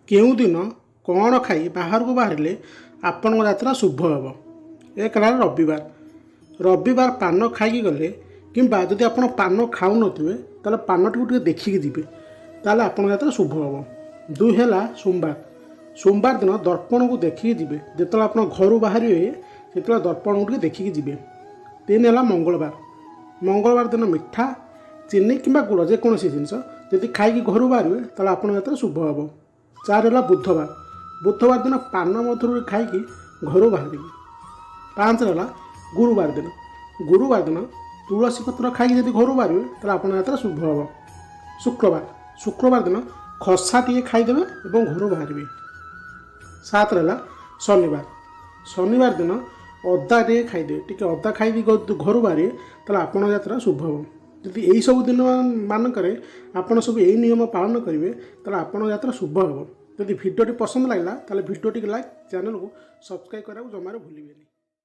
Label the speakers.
Speaker 1: କେଉଁ ଦିନ କ'ଣ ଖାଇ ବାହାରକୁ ବାହାରିଲେ ଆପଣଙ୍କ ଯାତ୍ରା ଶୁଭ ହେବ? ଏକ ହେଲା ରବିବାର। ରବିବାର ପାନ ଖାଇକି ଗଲେ କିମ୍ବା ଯଦି ଆପଣ ପାନ ଖାଉନଥିବେ, ତାହେଲେ ପାନଟିକୁ ଟିକେ ଦେଖିକି ଯିବେ, ତାହେଲେ ଆପଣଙ୍କ ଯାତ୍ରା ଶୁଭ ହେବ। ଦୁଇ ହେଲା ସୋମବାର। ସୋମବାର ଦିନ ଦର୍ପଣକୁ ଦେଖିକି ଯିବେ। ଯେତେବେଳେ ଆପଣ ଘରୁ ବାହାରିବେ, ସେତେବେଳେ ଦର୍ପଣକୁ ଟିକେ ଦେଖିକି ଯିବେ। ତିନି ହେଲା ମଙ୍ଗଳବାର। ମଙ୍ଗଳବାର ଦିନ ମିଠା, ଚିନି କିମ୍ବା ଗୁଡ଼, ଯେକୌଣସି ଜିନିଷ ଯଦି ଖାଇକି ଘରୁ ବାହାରିବେ, ତାହେଲେ ଆପଣଙ୍କ ଯାତ୍ରା ଶୁଭ ହେବ। ଚାରି ହେଲା ବୁଧବାର। ବୁଧବାର ଦିନ ପାନ ମଧୁରୀ ଖାଇକି ଘରୁ ବାହାରିବେ। ପାଞ୍ଚ ହେଲା ଗୁରୁବାର ଦିନ। ଗୁରୁବାର ଦିନ ତୁଳସୀ ପତ୍ର ଖାଇକି ଯଦି ଘରୁ ବାହାରିବେ, ତାହେଲେ ଆପଣଙ୍କ ଯାତ୍ରା ଶୁଭ ହେବ। ଶୁକ୍ରବାର। ଶୁକ୍ରବାର ଦିନ ଖସା ଟିକେ ଖାଇଦେବେ ଏବଂ ଘରୁ ବାହାରିବେ। ସାତ ହେଲା ଶନିବାର। ଶନିବାର ଦିନ ଅଦା ଟିକେ ଖାଇଦେବେ। ଟିକେ ଅଦା ଖାଇକି ଘରୁ ବାହାରିବେ, ତାହେଲେ ଆପଣଙ୍କ ଯାତ୍ରା ଶୁଭ ହେବ। ଯଦି ଏଇସବୁ ଦିନ ମାନଙ୍କରେ ଆପଣ ସବୁ ଏଇ ନିୟମ ପାଳନ କରିବେ, ତାହେଲେ ଆପଣଙ୍କ ଯାତ୍ରା ଶୁଭ ହେବ। ଯଦି ଭିଡ଼ିଓଟି ପସନ୍ଦ ଲାଗିଲା, ତାହେଲେ ଭିଡ଼ିଓଟିକୁ ଲାଇକ୍, ଚ୍ୟାନେଲକୁ ସବସ୍କ୍ରାଇବ୍ କରିବାକୁ ଜମାରୁ ଭୁଲିବେନି।